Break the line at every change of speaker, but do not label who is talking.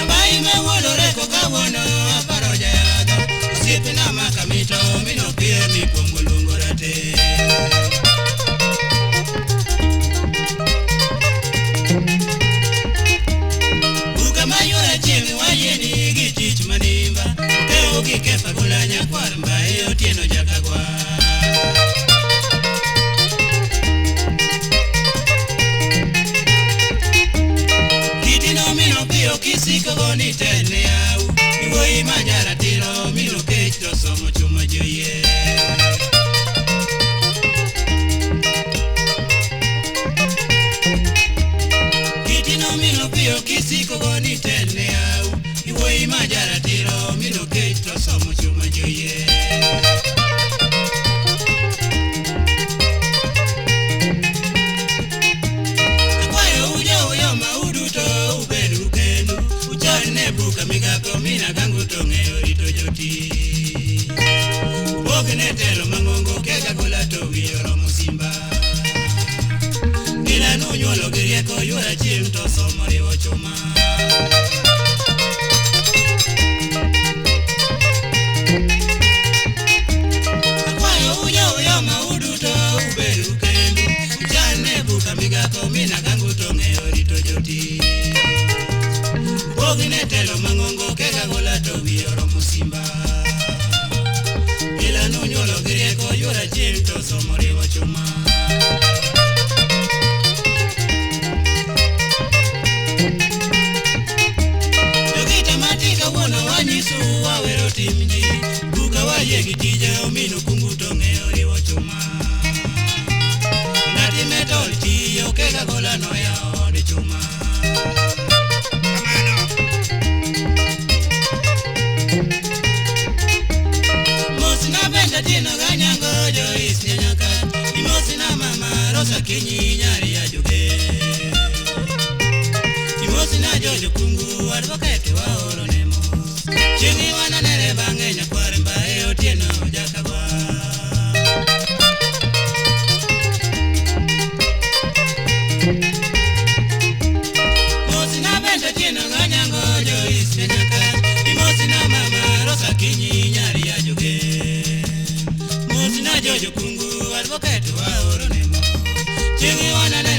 Abai mawuodore kokawuono aparo jayadho osiepena makamito minopiyo mikwongo luongo rateng'. Buka mayuora chieng' wayieni gi tich manimba okewo gi Kefa Gola nyakwar Mbae Otieno Jakagwa. Kitino mino piyo kisiko ni tene yau iwuoyi ma jaratiro mino kech to somo chuma joyie. Kitino mino piyo kisiko ni tene yau iwuoyi ma jaratiro mino kech to somo chuma joyie. Akwayo ujo ma uduto ubedu kendu uchan ne buka migapo mina gangu to ng'eyo rito jotich. Ubog ne telo mang'ongo keka gola to wiye oromo simba. Gila nunyuolo gi rieko yuora chieng' to somo riwo chuma. Akwayo ujo ma uduto ubedu kendu uchan ne buka migapo mina gangu to ng'eyo rito jotich. Ubog ne telo mang'ongo keka gola to wiye oromo simba. Gila nunyuolo gi rieko yuora chieng' to somo riwo chuma. Jogita mati kawuono wanyisu wawero tim ji buka wayie gi tije omino kungu to ng'eyo riwo chuma. Ng'ati metol tiyo keka gola noyawo od chuma. Mosna bende Otieno ganyango Joyce Nyanyaka Imosina mama Rosa Kinyi nyari ya Joge Imosina Jojo Kungu advocate waoro ne mos Chieng' wananere bang'e nyakwar Mbae Otieno Jakagwa. Mosina bende Otieno ganyango Joyce Nyanyaka Imosina mama Rosa Kinyi nyari ya Joge Mosina Jojo Kungu advocate waoro ne mos Chieng' wananere